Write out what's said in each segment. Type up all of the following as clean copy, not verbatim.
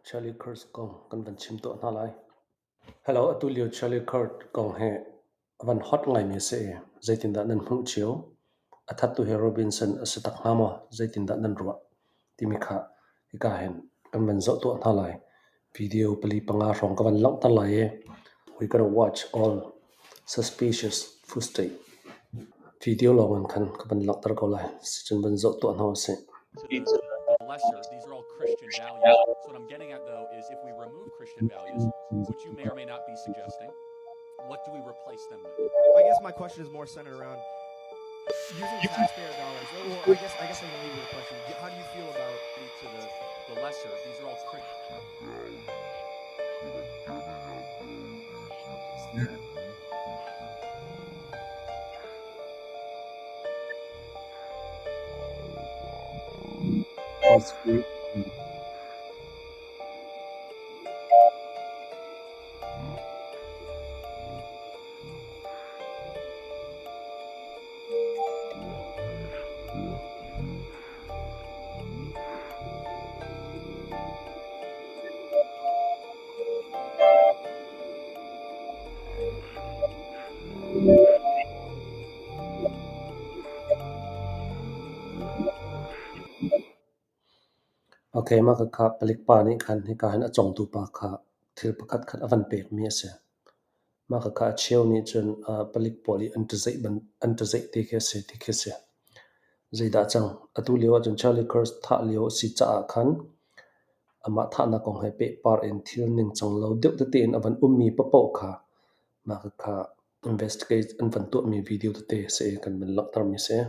Charlie Kirk kong kan van chim tuah hna lai. Hello, atu lio Charlie Kirk kong hi a van hot ngaimi a si i zeitindah nan hmuh cio? A thattu hi Robinson a si tak hnga maw? Zeitindah nan ruah? Timi kha hika hin kan van zoh tuah hna lai. Video pali panga hrawng ka van langhter lai i we gonna watch all suspicious footage. Video lawng in khan ka van langhter ko lai. Sicun van zoh tuah hna usih. Lesser. These are all Christian values. So what I'm getting at though is if we remove Christian values, which you may or may not be suggesting, what do we replace them with? I guess my question is more centered around using taxpayer dollars. Well, I guess I can leave you with a question. How do you feel about To the lesser. These are all Christian. Possibly. Okay, mah khakha palik pa nih khan hika hin a congtu pa kha thil pakhat khat a van pekmi a si. Mah khakha a cheu nih cun palik pawl i an ṭazeih te khi a si ti khi a si. Zeidah cang? Atu lio ahcun Charlie Kirk thah lio a si caah khan amah thahnak kong he pehpar in thil ningcang lo deuh tete in a van ummi paohpaoh kha mah khakha investigate an van tuahmi video tete a si i kan van langhtermi a si.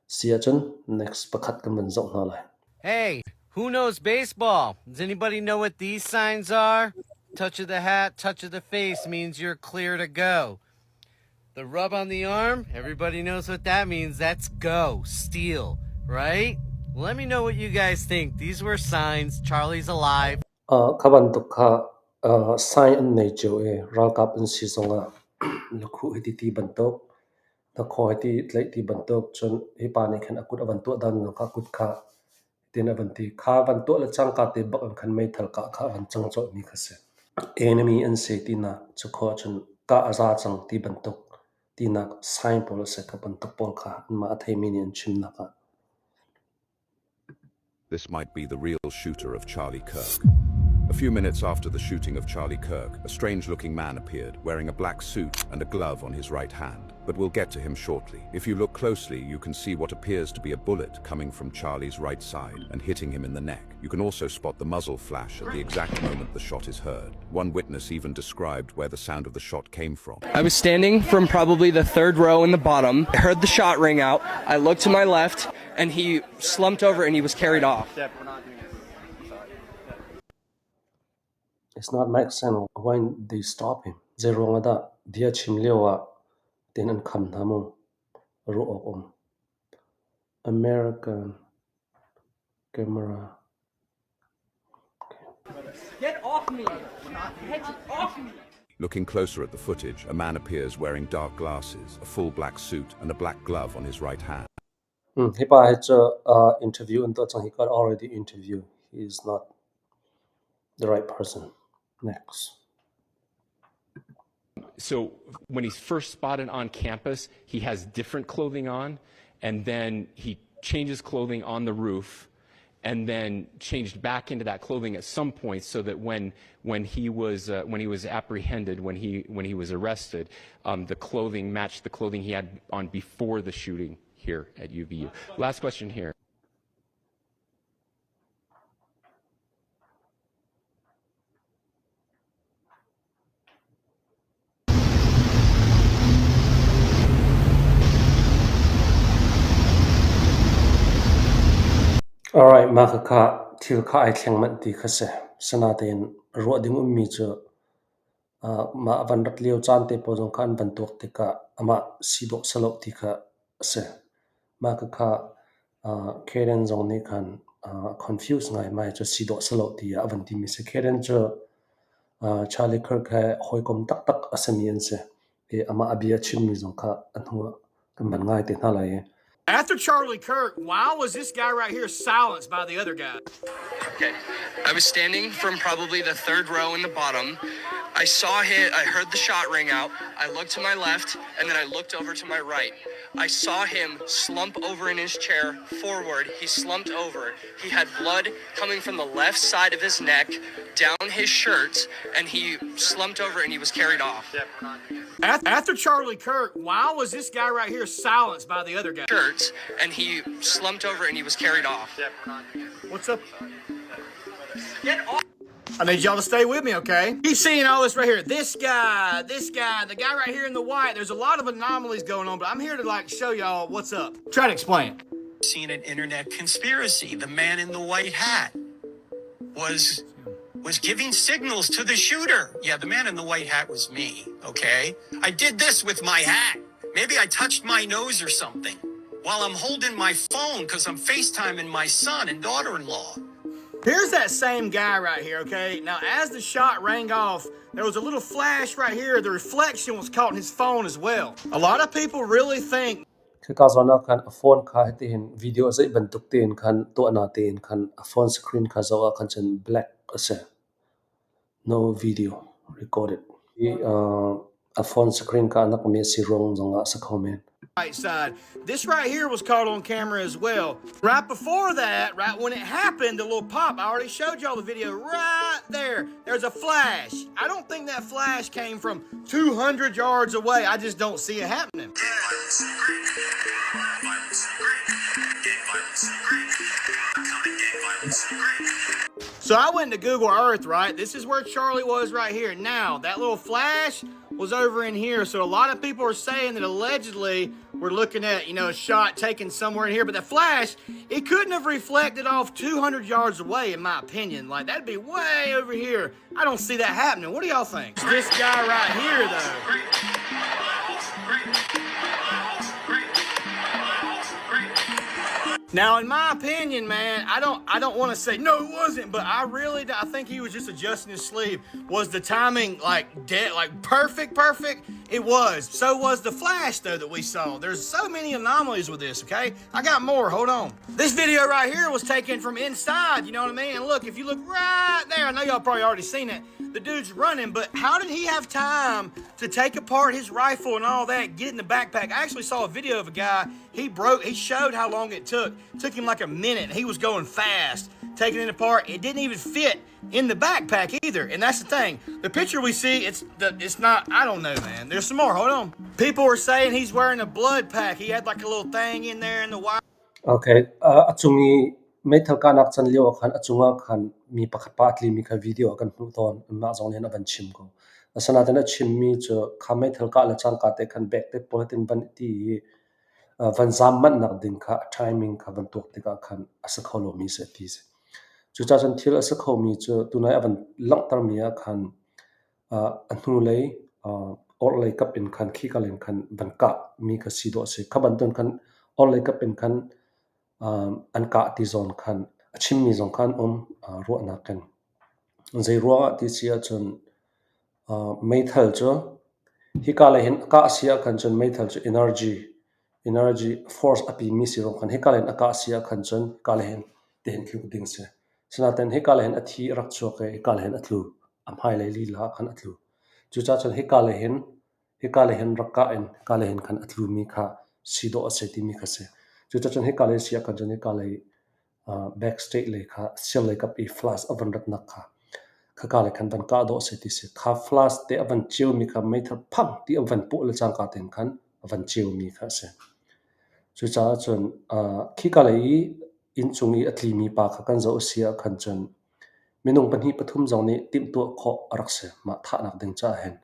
Si ahcun next pakhat kan van zoh hna lai. Hey, who knows baseball? Does anybody know what these signs are? Touch of the hat, touch of the face means you're clear to go. The rub on the arm, everybody knows what that means. That's go, steal, right? Let me know what you guys think. These were signs. Charlie's alive. Kha bantuk kha sign an nei cio i ralkap an si zongah lakhuh hiti ti bantuk, hnakhaw hiti tlaih ti bantuk, cun hi pa nih khan a kut a van tuah dan kha kut kha tin a van ti. Kha van tuah le cangka te bak in khan meithal kah kha a van cang colhmi kha si. Enemy an si tinak cu khawh ahcun kah a za cang ti bantuk tinak sign pawl a si. Kha bantuk pawl kha anmah a theimi nih an chimnak ah. This might be the real shooter of Charlie Kirk. A few minutes after the shooting of Charlie Kirk, a strange looking man appeared, wearing a black suit and a glove on his right hand. But we'll get to him shortly. If you look closely, you can see what appears to be a bullet coming from Charlie's right side and hitting him in the neck. You can also spot the muzzle flash at the exact moment the shot is heard. One witness even described where the sound of the shot came from. I was standing from probably the third row in the bottom. I heard the shot ring out. I looked to my left, and he slumped over and he was carried off. It's not make sense why they stop him. Zeiruang ah dah bia chim lio ah tin an kham hna mu? Ruah awk um. American camera. Get off me! Get off me! Looking closer at the footage, a man appears wearing dark glasses, a full black suit, and a black glove on his right hand. Hi pa hi cu interview an tuah cang. He got already interview. He is not the right person. Next. So when he's first spotted on campus, he has different clothing on, and then he changes clothing on the roof, and then changed back into that clothing at some point, so that when he was apprehended, when he was arrested, the clothing matched the clothing he had on before the shooting here at UVU. Last question here. Alright, mah khakha thil kha ai thleng manh ti kha si. Sinain ruah ding ummi cu mah van rat lio caan te pawl zong kha an van tuak tikah amah si dawh si lo ti kha a si. Mah khakha Karen zong nih khan confuse ngai mai cu si dawh si lo tiah a van timi si. Karen cu Charlie Kirk he hawikom taktak a simi an si. I amah a bia chimmi zong kha a hnu ah kan van ngai te hna lai i. After Charlie Kirk, why was this guy right here silenced by the other guy? Okay. I was standing from probably the third row in the bottom. I saw him, I heard the shot ring out. I looked to my left and then I looked over to my right. I saw him slump over in his chair forward. He slumped over. He had blood coming from the left side of his neck down his shirt and he slumped over and he was carried off. After Charlie Kirk, why was this guy right here silenced by the other guy? Shirt and he slumped over and he was carried off. What's up? Get off. I need y'all to stay with me, okay? Keep seeing all this right here. This guy, this guy, the guy right here in the white. There's a lot of anomalies going on, but I'm here to like show y'all what's up. Try to explain it. Seen an internet conspiracy. The man in the white hat was was giving signals to the shooter. Yeah, the man in the white hat was me, okay? I did this with my hat. Maybe I touched my nose or something while I'm holding my phone because I'm FaceTiming my son and daughter in law. Here's that same guy right here, okay? Now, as the shot rang off, there was a little flash right here. The reflection was caught in his phone as well. A lot of people really think Khika zawn ah khan a phone kha hitihin video a zeih bantuk tein khan tuahna tein khan a phone screen kha zoh ah khan cun black a si. No video recorded. Hi a phone screen kha a nakmi a si ruang zongah a si kho men. Right side. This right here was caught on camera as well. Right before that, right when it happened, the little pop, I already showed y'all the video right there. There's a flash. I don't think that flash came from 200 yards away. I just don't see it happening. So I went to Google Earth, right? This is where Charlie was right here. Now, that little flash was over in here. So a lot of people are saying that allegedly we're looking at, you know, a shot taken somewhere in here. But the flash, it couldn't have reflected off 200 yards away, in my opinion. Like, that'd be way over here. I don't see that happening. What do y'all think? This guy right here, though. Now, in my opinion, man, I don't I don't want to say no, it wasn't, but I really I think he was just adjusting his sleeve. Was the timing like dead, like perfect, perfect? It was. So was the flash though that we saw. There's so many anomalies with this. Okay, I got more. Hold on. This video right here was taken from inside. You know what I mean? And look, if you look right there, I know y'all probably already seen it. The dude's running, but how did he have time to take apart his rifle and all that, get in the backpack? I actually saw a video of a guy. He broke. He showed how long it took. It took him like a minute. He was going fast, taking it apart. It didn't even fit in the backpack either. And that's the thing. The picture we see, it's the, it's not. I don't know, man. There's some more. Hold on. People were saying he's wearing a blood pack. He had like a little thing in there in the wire. Okay, a cung i meithal kahnak can lio ah khan a cungah khan mi pakhat pa a tlimi kha video ah kan hmuh tawn. Anmah zong nih hin a van chim ko. Asinain a chimmi cu kha meithal kah le cangka te khan bek te pawl tin van i ti i van zaam manhnak ding kha a timing kha van tuak tikah khan a si kho lomi si a ti. Cucaah cun thil a si khomi cu tunai a van langhtermi ah khan a hnulei orhlei kap in khan khika leng khan van kahmi kha si dawh a si. Kha bantuk khan orhlei kap in khan an kah ti zawn khan a chimmi zong kha an um ruahnak in. Zei ruangah ti si ahcun meithal cu hika lei hin a kah si ahkhan cun meithal cu energy energy force a pimi si ruang khan hika lei in a kah si ahkhan cun hika lei hin tihin thluk ding si. Sinain hika lei hin a thi a rak chuak i hika lei hin a tlu. A hmailei lila ah khan a tlu. Cucaah cun hika lei hin hika lei hin rak kah in hika lei hin khan a tlumi kha si dawh a si timi kha si. Cucaah cun hika lei si ahkhan cun hika lei back state lei kha sir lei kap i flash a van ratnak kha khaka lei khan van kah dawh a si ti si. Kha flash te a van ceumi kha meithal phang ti a van puah le cangka tein khan a van ceumi kha a si. Cucaah cun khika lei i Innchung i a tlimi pa kha kan zoh a si ahkhan cun minung pahnih pathum zong nih timhtuah khawh a rak si. Mah thahnak ding caah hin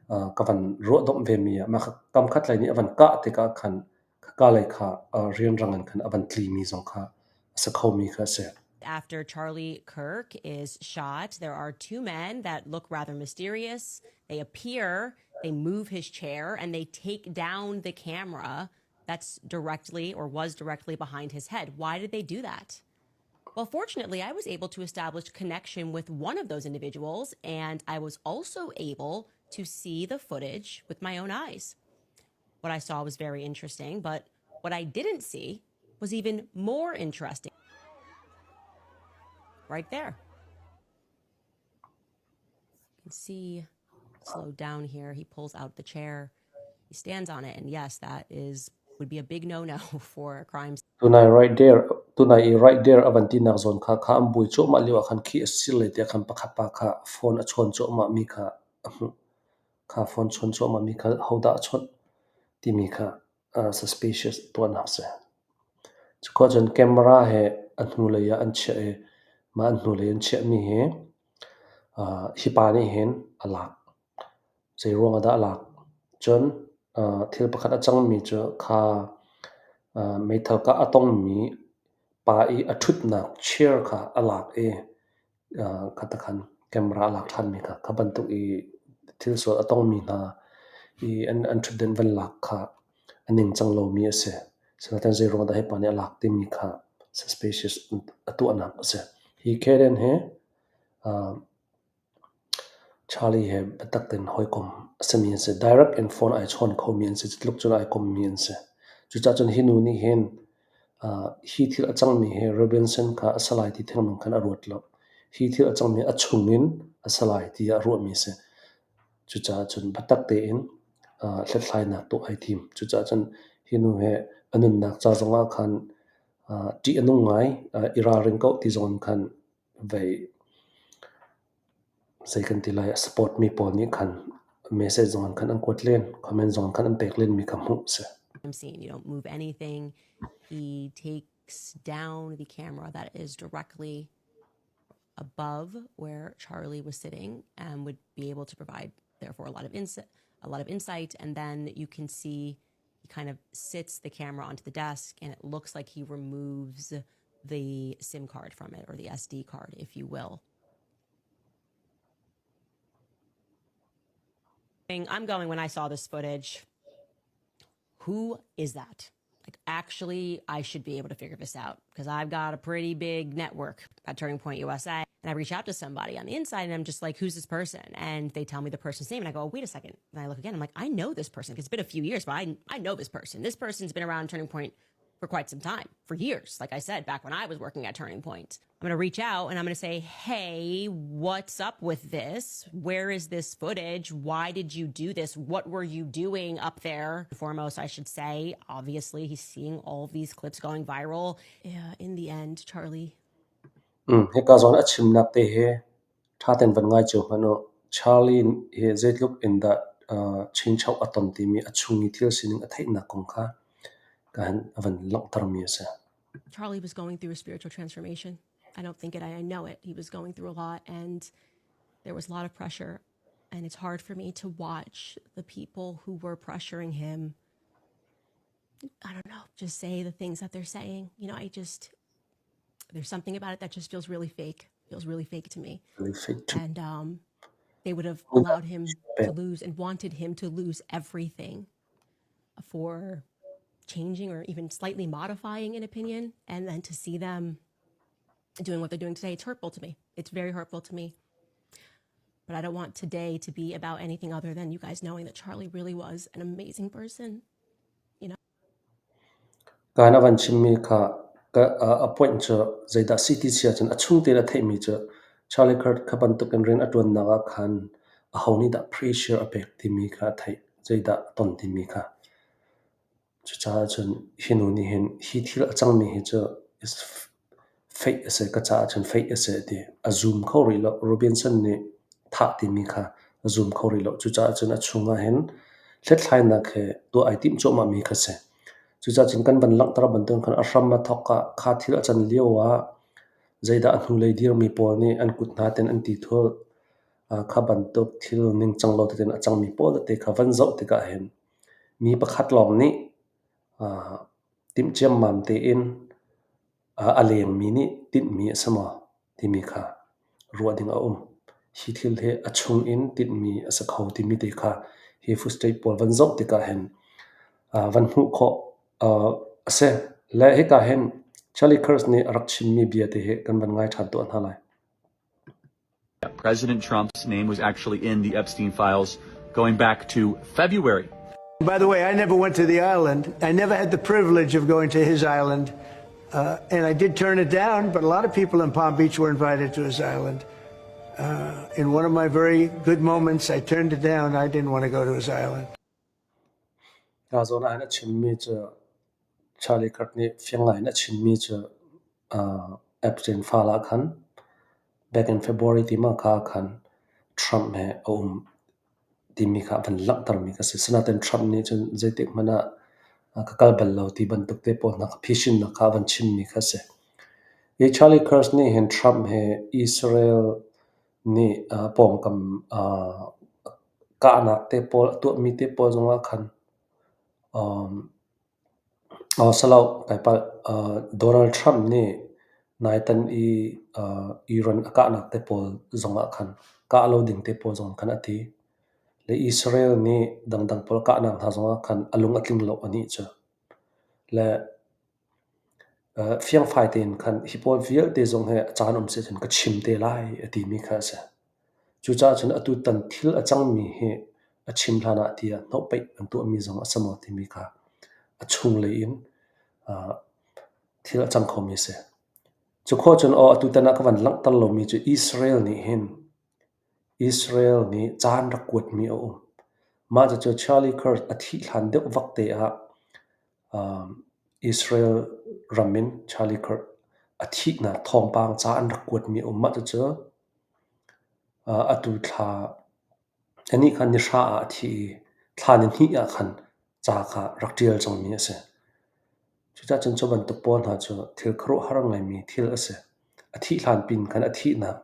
ka van ruahdomh vemi ah mah kam khat lei nih a van kah tikah khan khaka lei kha rianrang in khan a van tlimi zong kha a si khomi kha a si. After Charlie Kirk is shot, there are two men that look rather mysterious. They appear, they move his chair, and they take down the camera that's directly or was directly behind his head. Why did they do that? Well, fortunately, I was able to establish connection with one of those individuals, and I was also able to see the footage with my own eyes. What I saw was very interesting, but What I didn't see was even more interesting. Right there. You can see slowed down here. He pulls out the chair. He stands on it. And yes, that is would be a big no-no for a crime Tunai right there tunai i right there a van tinak zawn kha kha an buai cuahmah lio ah khan khi a sir lei te khan pakhat pa kha phone a chawn cuahmah mi kha a hmuh. Kha phone chawn cuahmah mi kha hodah a chawnh timi kha suspicious tuahnak a si. Cukhua cun camera he a hnulei ah an chiah i mah an hnulei an chiahmi hi hi pa nih hin a lak. Zeiruang ah dah a lak? Cun thil pakhat a cangmi cu kha meithal kah a tongmi pa i a ṭhutnak chair kha a lak i khatakhan camera a lak ṭhanmi kha, kha bantuk i thil sual a tongmi hna i an ṭhutdenh van lak kha a ningcang lomi a si. Sinain zeiruang dah hi pa nih a lak timi kha suspicious a tuahnak a si. Hi Karen hi Charlie he biatak tein hawikom a simi an si. Direct in phone ai chawn khomi an si. Cutluk cun ai kommi an si. Cucaah cun hi nu nih hin hi thil a cangmi hi Robinson kha a si lai ti thengmang khan a ruat lo. Hi thil a cangmi a chungin a si lai tiah a ruahmi a si. Cucaah cun biatak tein hlathlainak tuah ai tim. Cucaah cun hi nu hi a nunnak ca zongah khan ṭih a nung ngai, i ralring ko ti zong in khan vei zei kan ti lai a support mi pawl nih khan message zong in khan an kuat len, comment zong in khan an pek len mi kha hmuh a si. Scene. You don't move anything. He takes down the camera that is directly above where Charlie was sitting and would be able to provide, therefore, a lot of insight. A lot of insight, and then you can see he kind of sits the camera onto the desk, and it looks like he removes the SIM card from it or the SD card, if you will. I'm going when I saw this footage. Who is that? Like, actually, I should be able to figure this out because I've got a pretty big network at Turning Point USA. And I reach out to somebody on the inside and I'm just like, who's this person? And they tell me the person's name. And I go, oh, wait a second. And I look again. I'm like, I know this person. It's been a few years, but I, I know this person. This person's been around Turning Point for quite some time, for years. Like I said, back when I was working at Turning Point. I'm going to reach out and I'm going to say, Hey, what's up with this? Where is this footage? Why did you do this? What were you doing up there? Foremost, I should say, obviously, he's seeing all of these clips going viral. Yeah, in the end, Charlie. Hika zawn a chimnak te hi ṭha tein van ngai cio hmanh u. Charlie hi zeitluk in dah chinchoh a ton timi a chung i thil sining a theihnak kong kha ka han a van langhtermi a si. Charlie was going through a spiritual transformation. I don't think it, I know it. He was going through a lot and there was a lot of pressure. And it's hard for me to watch the people who were pressuring him. I don't know, just say the things that they're saying. You know, I just, there's something about it that just feels really fake, feels really fake to me. Really fake to And um, they would have allowed him to lose and wanted him to lose everything for changing or even slightly modifying an opinion. And then to see them doing what they're doing today, it's hurtful to me. It's very hurtful to me. But I don't want today to be about anything other than you guys knowing that Charlie really was an amazing person. You know? Kaan a van chimmi kha ka a point cu zeidah si ti si ahcun a chung tein a theihmi cu Charlie Kirk kha bantukin rian a ṭuannak ah khan aho nih dah pressure a pek timi kha a theih, zeidah a ton timi kha. Cucaah cun hi nu nih hin hi thil a cangmi hi cu fake a si, ka caah cun fake a si a ti. A zum kho rih lo. Robinson nih thah timi kha a zum kho rih lo. Cucaah cun a chungah hin hlathlainak he tuah ai timh cuahmahmi kha si. Cucaah cun kan van langhter bantuk khan a hram a thawk ah kha thil a can lio ah zeidah a hnulei dirmi pawl nih an kut hna ten an ti thul. Kha bantuk thil ningcang lo tein a cangmi pawl tete kha van zoh tikah hin Mi pakhat lawng nih timh ciammam tein a lengmi nih tinhmi a si maw timi kha ruah ding a um. Hi thil hi a chung in tinhmi a si kho timi te kha hi footage pawl van zoh tikah hin van hmuh khawh a si. Le hika hin Charlie Kirk nih a rak chimmi bia te hi kan van ngai ṭhan tuah hna lai. President Trump's name was actually in the Epstein files going back to February. By the way, I never went to the island. I never had the privilege of going to his island. Uh, and I did turn it down, but a lot of people in Palm Beach were invited to his island. Uh, in one of my very good moments, I turned it down. I didn't want to go to his island. Ka zawn ah hin a chimmi cu Charlie Kirk nih fiang ngai in a chimmi cu uh, Epstein file ah khan back in February ti ma kha khan Trump he a um timi kha a van langhtermi ka si. Sinain Trump nih cun zeitik hmanh ah ka kal bal lo ti bantuk te pawl hna kha phisinnak kha a van chimmi kha a si. Hi Charlie Kirk nih hin Trump he Israel nih pawngkam kahnak te pawl a tuahmi te pawl zongah khan Donald Trump nih naitan i Iran a kahnak te pawl zongah khan kah lo ding te pawl zong khan a ti. Le Israel nih dangdang pawl kahnak hna zongah khan a lung a tling lo anih cu. Le fiangfai tein khan hi pawl vialte zong hi a caan um si ahcun ka chim te lai a timi kha a si. Cucaah cun atutan thil a cangmi hi a chim hlanah tiah hnawhpeih an tuahmi zong a si maw timi kha a chunglei in thil a cang khomi a si. Cu khawh cun aw atutan ah ka van langhter lomi cu Israel nih hin Israel nih caan rak kuatmi a um. Mah cucu Charlie Kirk a thih hlan deuh vak te ah Israel ram in Charlie Kirk a thihnak thawngpang ca an rak kuatmi a um. Mah cucu Atu thla anih kha nihra ah a thi i thla nihnih ah khan ca kha rak ṭial cangmi a si. Cucaah cun cu bantuk pawl hna cu thil khuaruahhar ngaimi thil a si. A thih hlan pin khan a thihnak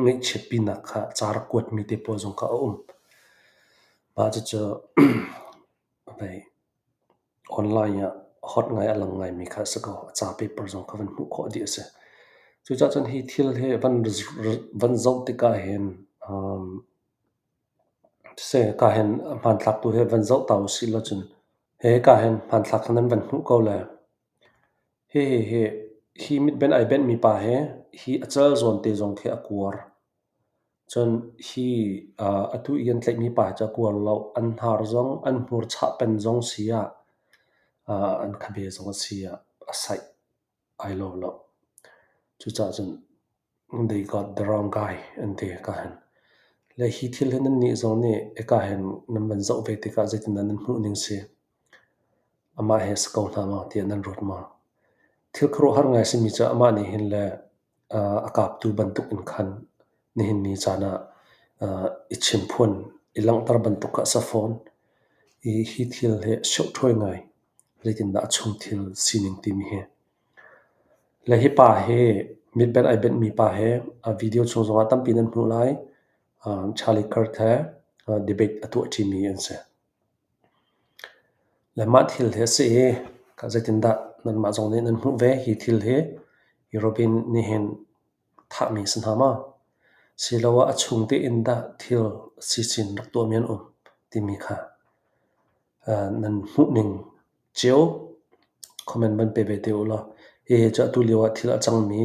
ngaihchiat pinak kha ca rak kuatmi te pawl zong kha a um. Mah cucu Vei online ah hot ngai a lang ngaimi kha a si ko. A ca paper zong kha van hmuh khawh dih a si. Cucaah cun hi thil hi van zoh tikah hin seh ka hin hmanthlak tu hi van zoh ta usih law cun hika hin hmanthlak kha nan van hmuh ko lai. Hihi hi mitbenh ai benhmi pa hi hi a cal zawn te zong khi a kuar. Cun hi atu i an tlaihmi pa hi cu a kuar lo. An hnar zong, an hmur chah pen zong si ah, an khabe zong a si ah a saih ai lo lo. Cucaah cun they got the wrong guy an ti ka hin. Le hi thil hi nannih zong nih eka hin nan van zoh ve tikah zeitindah nan hmuh ning si? Amah he si ko hna maw tiah nan ruat maw? Thil khuaruahhar ngai a simi cu amah nih hin le a kaptu bantuk in khan nihin ni caan ah i chimphuan, i langhter bantuk kha a si fawn. I hi thil hi siohṭhuai ngai zeitindah a chung thil sining timi hi. Le hi pa hi mitbenh ai benhmi pa hi a video chung zongah tampi nan hmuh lai. Charlie Kirk he debate a tuah ṭimi an si. Le mah thil hi a si i zeitindah nanmah zong nih nan hmuh ve hi thil hi European nih hin thahmi si hna maw? Siloah a chung tein dah thil sisin rak tuahmi an um timi kha nan hmuhning cio comment van pe ve te u law hihi cu atu lio ah thil a cangmi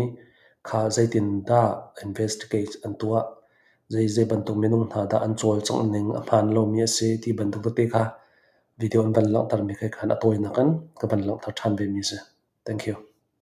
kha zeitindah investigate an tuah, zei bantuk minung hna dah an cawlcangh ning a hmaan lomi a si ti bantuk tete kha video an van langhtermi kha khan a tawinak in ka van langhter ṭhan vemi a si. Thank you.